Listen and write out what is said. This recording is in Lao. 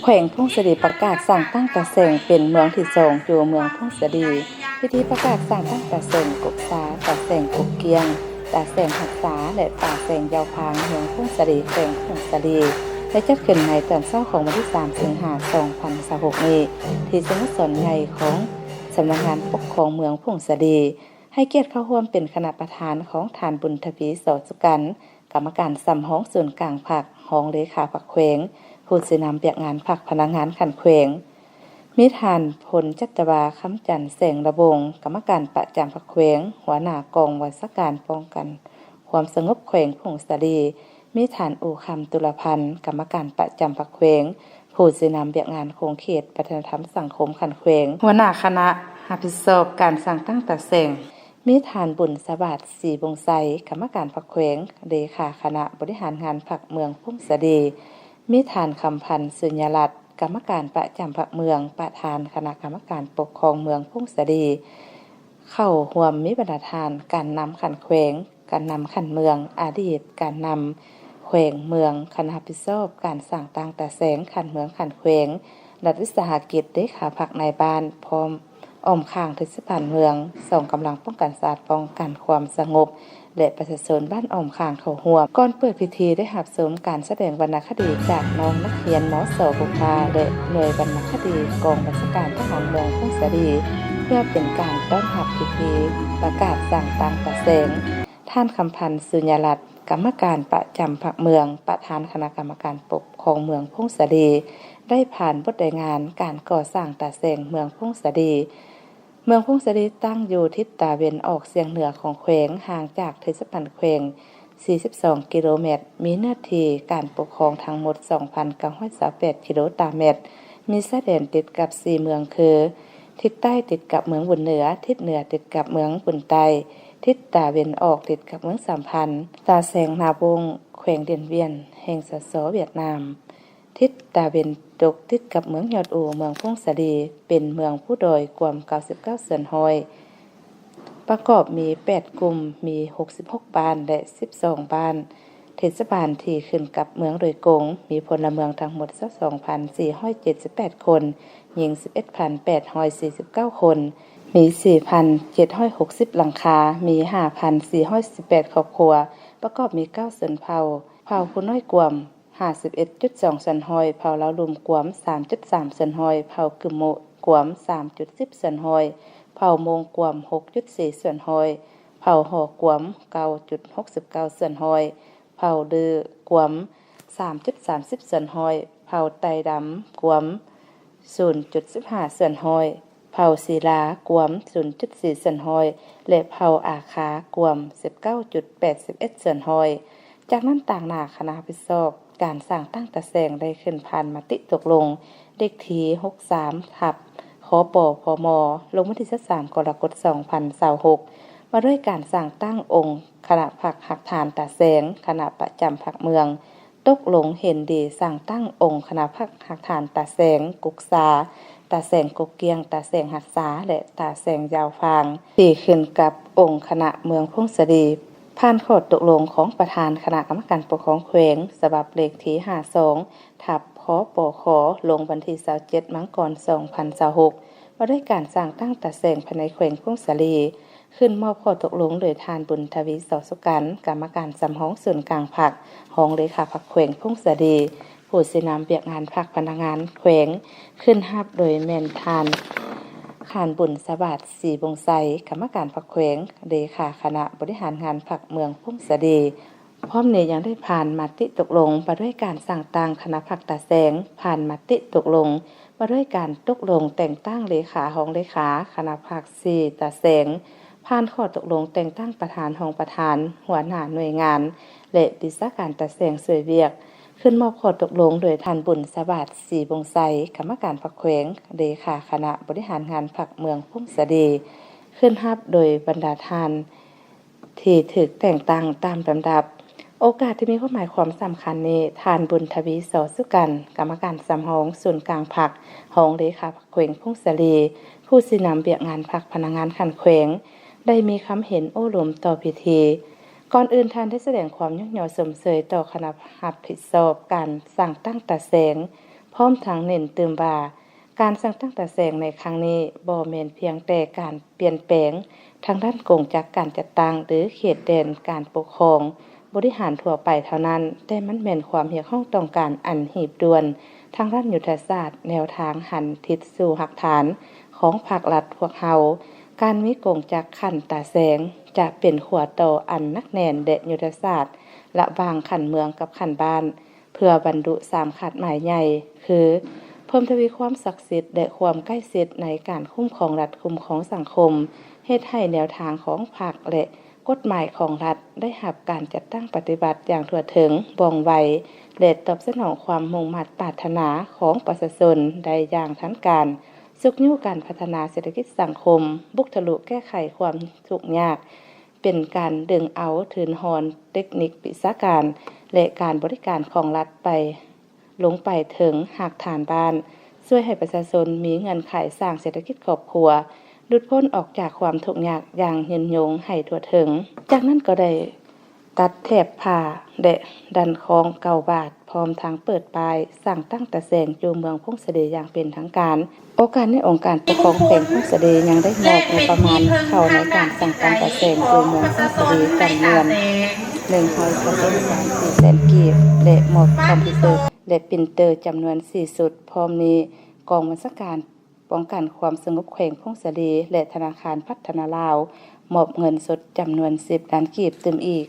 ແຂວງຜົ້ງສາລີປະກາດສ້າງຕັ້ງຕາແສງເປັນເມືອງທີສອງຢູ່ເມືອງຜົ້ງສາລີ. ພິທີປະກາດສ້າງຕັ້ງຕາແສງກົກຊາ, ຕາແສງກົກກ້ຽງ, ຕາແສງຫັກສາ ແລະ ຕາແສງຢາວພາງ ເມືອງຜົ້ງສາລີ ແຂວງຜົ້ງສາລີ ໄດ້ຈັດຂຶ້ນໃນຕອນເຊົ້າຂອງວັນທີສາມ ສິງຫາ ສອງພັນຊາວຫົກນີ້ ທີ່ສະໂມສອນໃຫຍ່ຂອງສຳນັກງານປົກຄອງເມືອງຜົ້ງສາລີ. ໃຫ້ກຽດເຂົ້າຮ່ວມເປັນຄະນະປະທານຂອງທ່ານ ບຸນທະວີ ສໍສຸກັນ, ກຳມະການສຳຮອງສູນກາງພັກ, ຮອງເລຂາພັກແຂວງ, ຜູ້ຊີ້ນຳວຽກງານພັກພະນັກງານຂັ້ນແຂວງ, ມີທ່ານ ພົນຈັດຕະວາ ຄຳຈັນ ແສງລະວົງ, ກຳມະການປະຈຳພັກແຂວງ, ຫົວໜ້າກອງບັນຊາການປ້ອງກັນຄວາມສະຫງົບແຂວງຜົ້ງສາລີ, ມີທ່ານ ອູຄຳ ຕຸລະພັນ, ກຳມະການປະຈຳພັກແຂວງ, ຜູ້ຊີ້ນຳວຽກງານຂົງເຂດວັດທະນະທຳສັງຄົມຂັ້ນແຂວງ, ຫົວໜ້າຄະນະຮັບຜິດຊອບການສ້າງຕັ້ງຕາແສງ, ມີທ່ານ ບຸນສະຫວາດ ສີວົງໄຊ, ກຳມະການພັກແຂວງ, ເລຂາຄະນະບໍລິຫານງານພັກເມືອງຜົ້ງສາລີ, ມີທ່ານ ຄຳພັນ ສຸນຍາລັດ, ກຳມະການປະຈຳພັກເມືອງ, ປະທານຄະນະກຳມະການປົກຄອງເມືອງຜົ້ງສາລີ, ເຂົ້າຮ່ວມມີບັນດາທ່ານການນຳຂັ້ນແຂວງ, ການນຳຂັ້ນເມືອງ, ອະດີດການນຳແຂວງເມືອງ, ຄະນະຮັບຜິດຊອບການສ້າງຕັ້ງຕາແສງຂັ້ນເມືອງຂັ້ນແຂວງ, ລັດວິສາຫະກິດ, ເລຂາພັກນາຍບ້ານ, ພ້ອມອ້ອມຂ້າງເທດສະບານເມືອງ, ສອງກຳລັງປ້ອງກັນຊາດ, ປ້ອງກັນຄວາມສະຫງົບ ແລະ ປະຊາຊົນບ້ານອ້ອມຂ້າງເຂົ້າຮ່ວມ. ກ່ອນເປີດພິທີໄດ້ຮັບຊົມການສະແດງວັນນະຄະດີຈາກນ້ອງນັກຮຽນ ມສ ບຸບພາ ແລະ ໜ່ວຍວັນນະຄະດີກອງບັນຊາການທະຫານເມືອງຜົ້ງສາລີ ເພື່ອເປັນການຕ້ອນຮັບພິທີປະກາດສ້າງຕັ້ງຕາແສງ. ທ່ານ ຄຳພັນ ສຸນຍາລັດ, ກຳມະການປະຈຳພັກເມືອງ, ປະທານຄະນະກຳມະການປົກຄອງເມືອງຜົ້ງສາລີ, ໄດ້ຜ່ານບົດລາຍງານການກໍ່ສ້າງຕາແສງເມືອງຜົ້ງສາລີ. ເມືອງຜົ້ງສາລີຕັ້ງຢູ່ທິດຕາເວັນອອກສຽງເໜືອຂອງແຂວງ, ຫ່າງຈາກເທດສະບານແຂວງສີ່ສິບສອງກິໂລແມັດ, ມີເນື້ອທີ່ການປົກຄອງທັງໝົດສອງພັນເກົ້າຮ້ອຍຊາວແປດກິໂລຕາແມັດ, ມີຊາຍແດນຕິດກັບສີ່ເມືອງຄື ທິດໃຕ້ຕິດກັບເມືອງບຸນເໜືອ, ທິດເໜືອຕິດກັບເມືອງບຸນໃຕ້, ທິດຕາເວັນອອກຕິດກັບເມືອງສາມພັນ, ຕາແສງນາວົງ, ແຂວງດຽນວຽນ, ແຫ່ງ ສສ ຫວຽດນາມ. ທິດຕາເວັນຕົກຕິດກັບເມືອງຍອດອູ, ເມືອງຜົ້ງສາລີ, ເປັນເມືອງພູດອຍ, ກວມເກົ້າສິບເກົ້າສ່ວນຮ້ອຍ, ປະກອບມີແປດກຸ່ມ, ມີຫົກສິບຫົກບ້ານ ແລະ ສິບສອງບ້ານ. ເທດສະບານທີ່ຂຶ້ນກັບເມືອງໂດຍກົງ, ມີພົນລະເມືອງທັງໝົດຊາວສອງພັນສີ່ຮ້ອຍເຈັດສິບແປດຄົນ, ຍິງສິບເອັດພັນແປດຮ້ອຍສີ່ສິບເກົ້າຄົນ, ມີສີ່ພັນເຈັດຮ້ອຍຫົກສິບຫຼັງຄາ, ມີຫ້າພັນສີ່ຮ້ອຍສິບແປດຄອບຄົວ, ປະກອບມີເກົ້າຊົນເຜົ່າ, ເຜົ່າພູນ້ອຍກວມ ຫ້າສິບເອັດຈຸດສອງສ່ວນຮ້ອຍ, ເຜົ່າລາວລຸ່ມກວມ ສາມຈຸດສາມສ່ວນຮ້ອຍ, ເຜົ່າກຶມໂມະກວມ ສາມຈຸດສິບສ່ວນຮ້ອຍ, ເຜົ່າມົ້ງກວມ ຫົກຈຸດສີ່ສ່ວນຮ້ອຍ, ເຜົ່າຫໍກວມ ເກົ້າຈຸດຫົກສິບເກົ້າສ່ວນຮ້ອຍ, ເຜົ່າດື່ກວມ ສາມຈຸດສາມສິບສ່ວນຮ້ອຍ, ເຜົ່າໄຕດຳກວມ ສູນຈຸດສິບຫ້າສ່ວນຮ້ອຍ, ເຜົ່າສີລາກວມ ສູນຈຸດສີ່ສ່ວນຮ້ອຍ ແລະ ເຜົ່າອາຄາກວມ ສິບເກົ້າຈຸດແປດສິບເອັດສ່ວນຮ້ອຍ. ຈາກນັ້ນ, ຕາງໜ້າຄະນະຮັບຜິດຊອບການສ້າງຕັ້ງຕາແສງໄດ້ຂຶ້ນຜ່ານມະຕິຕົກລົງເລກທີ ຫົກສາມ ທັບ ຄປພມ ລົງວັນທີ ຊາວສາມ ກໍລະກົດ ສອງພັນຊາວຫົກ ວ່າດ້ວຍການສ້າງຕັ້ງອົງຄະນະພັກຮາກຖານຕາແສງ, ຄະນະປະຈຳພັກເມືອງ ຕົກລົງເຫັນດີສ້າງຕັ້ງອົງຄະນະພັກຮາກຖານຕາແສງ, ກົກຊາ, ຕາແສງກົກກ້ຽງ, ຕາແສງຫັກສາ ແລະ ຕາແສງຢາວຟາງ ທີ່ຂຶ້ນກັບອົງຄະນະເມືອງຜົ້ງສາລີ ຜ່ານຂໍ້ຕົກລົງຂອງປະທານຄະນະກຳມະການປົກຄອງແຂວງ ສະບັບເລກທີ ຫ້າສອງ ທັບ ຄປຄ ລົງວັນທີ ຊາວເຈັດ ມັງກອນ ສອງພັນຊາວຫົກ ວ່າດ້ວຍການສ້າງຕັ້ງຕາແສງພາຍໃນແຂວງຜົ້ງສາລີ. ຂຶ້ນມອບຂໍ້ຕົກລົງໂດຍທ່ານ ບຸນທະວີ ສໍສຸກັນ, ກຳມະການສຳຮອງສູນກາງພັກ, ຮອງເລຂາພັກແຂວງຜົ້ງສາລີ, ຜູ້ຊີ້ນຳວຽກງານພັກພະນັກງານແຂວງ, ຂຶ້ນຮັບໂດຍແມ່ນທ່ານ ທ່ານ ບຸນສະຫວາດ ສີວົງໄຊ, ກຳມະການພັກແຂວງ, ເລຂາຄະນະບໍລິຫານງານພັກເມືອງຜົ້ງສາລີ. ພ້ອມນີ້ຍັງໄດ້ຜ່ານມະຕິຕົກລົງວ່າດ້ວຍການສ້າງຕັ້ງຄະນະພັກຕາແສງ, ຜ່ານມະຕິຕົກລົງວ່າດ້ວຍການຕົກລົງແຕ່ງຕັ້ງເລຂາ, ຮອງເລຂາຄະນະພັກສີ່ຕາແສງ, ຜ່ານຂໍ້ຕົກລົງແຕ່ງຕັ້ງປະທານ, ຮອງປະທານ, ຫົວໜ້າໜ່ວຍງານ ແລະ ວິຊາການຕາແສງຊ່ວຍວຽກ. ຂຶ້ນມອບຂໍ້ຕົກລົງໂດຍທ່ານ ບຸນສະຫວາດ ສີວົງໄຊ, ກຳມະການພັກແຂວງ, ເລຂາຄະນະບໍລິຫານງານພັກເມືອງຜົ້ງສາລີ, ຂຶ້ນຮັບໂດຍບັນດາທ່ານ ທີ່ຖືກແຕ່ງຕັ້ງຕາມລຳດັບ. ໂອກາດທີ່ມີຄວາມໝາຍຄວາມສຳຄັນນີ້, ທ່ານ ບຸນທະວີ ສໍສຸກັນ, ກຳມະການສຳຮອງສູນກາງພັກ, ຮອງເລຂາພັກແຂວງຜົ້ງສາລີ, ຜູ້ຊີ້ນຳວຽກງານພັກພະນັກງານຂັ້ນແຂວງ ໄດ້ມີຄຳເຫັນໂອ້ລົມຕໍ່ພິທີ. ກ່ອນອື່ນ, ທ່ານໄດ້ສະແດງຄວາມຍ້ອງຍໍຊົມເຊີຍຕໍ່ຄະນະຮັບຜິດຊອບການສ້າງຕັ້ງຕາແສງ, ເພ ພ້ອມທັງເນັ້ນຕື່ມວ່າ ການສ້າງຕັ້ງຕາແສງໃນຄັ້ງນີ້ ບໍ່ແມ່ນພຽງແຕ່ການປ່ຽນແປງທາງດ້ານກົງຈັກການຈັດຕັ້ງ ຫຼື ເຂດແດນການປົກຄອງບໍລິຫານທົ່ວໄປເທົ່ານັ້ນ, ແຕ່ມັນແມ່ນຄວາມຮຽກຮ້ອງຕ້ອງການອັນຮີບດ່ວນ ທາງດ້ານຍຸດທະສາດ, ແນວທາງຫັນທິດສູ່ຮາກຖານຂອງພັກລັດພວກເຮົາ. ການມີກົງຈັກຂັ້ນຕາແສງ ຈະເປັນຂົວຕໍ່ອັນໜັກແໜ້ນ ແລະ ຍຸດທະສາດລະຫວ່າງຂັ້ນເມືອງກັບຂັ້ນບ້ານ ເພື່ອບັນລຸສາມຄາດໝາຍໃຫຍ່ ຄື ເພີ່ມທະວີຄວາມສັກສິດ ແລະ ຄວາມໃກ້ຊິດໃນການຄຸ້ມຄອງລັດ, ຄຸ້ມຄອງສັງຄົມ, ເຮັດໃຫ້ແນວທາງຂອງພັກ ແລະ ກົດໝາຍຂອງລັດໄດ້ຮັບການຈັດຕັ້ງປະຕິບັດຢ່າງທົ່ວເຖິງ, ວ່ອງໄວ ແລະ ຕອບສະໜອງຄວາມມຸ່ງມາດປາດຖະໜາຂອງປະຊາຊົນໄດ້ຢ່າງທັນການ, ຊຸກຍູ້ການພັດທະນາເສດຖະກິດສັງຄົມ, ບຸກທະລຸແກ້ໄຂຄວາມທຸກຍາກ, ເປັນການດຶງເອົາທຶນຮອນເຕັກນິກວິຊາການ ແລະ ການບໍລິການຂອງລັດໄປ ລົງໄປເຖິງຮາກຖານບ້ານ, ຊ່ວຍໃຫ້ປະຊາຊົນມີເງື່ອນໄຂສ້າງເສດຖະກິດຄອບຄົວ, ຫຼຸດພົ້ນອອກຈາກຄວາມທຸກຍາກຢ່າງຍືນຍົງໃຫ້ທົ່ວເຖິງ. ຈາກນັ້ນກໍໄດ້ຕັດແຖບຜ້າ ແລະ ດັນຄ້ອງເກົ້າບາດ, ພ້ອມທັງເປີດປ້າຍສ້າງຕັ້ງຕາແສງຢູ່ເມືອງຜົ້ງສາລີຢ່າງເປັນທາງການ. ໂອກາດນີ້ ອົງການປົກຄອງແຂວງຜົ້ງສາລີຍັງໄດ້ມອບງົບປະມານເຂົ້າໃນການສ້າງຕັ້ງຕາແສງຢູ່ເມືອງຜົ້ງສາລີຈຳນວນໜຶ່ງຮ້ອຍສາມສິບສີ່ແສນກີບ ແລະ ມອບຄອມພິວເຕີ ແລະ ປຣິນເຕີຈຳນວນສີ່ຊຸດ. ພ້ອມນີ້ ກອງບັນຊາການປ້ອງກັນຄວາມສະຫງົບແຂວງຜົ້ງສາລີ ແລະ ທະນາຄານພັດທະນາລາວ ມອບເງິນສົດຈຳນວນສິບລ້ານກີບຕື່ມອີກ.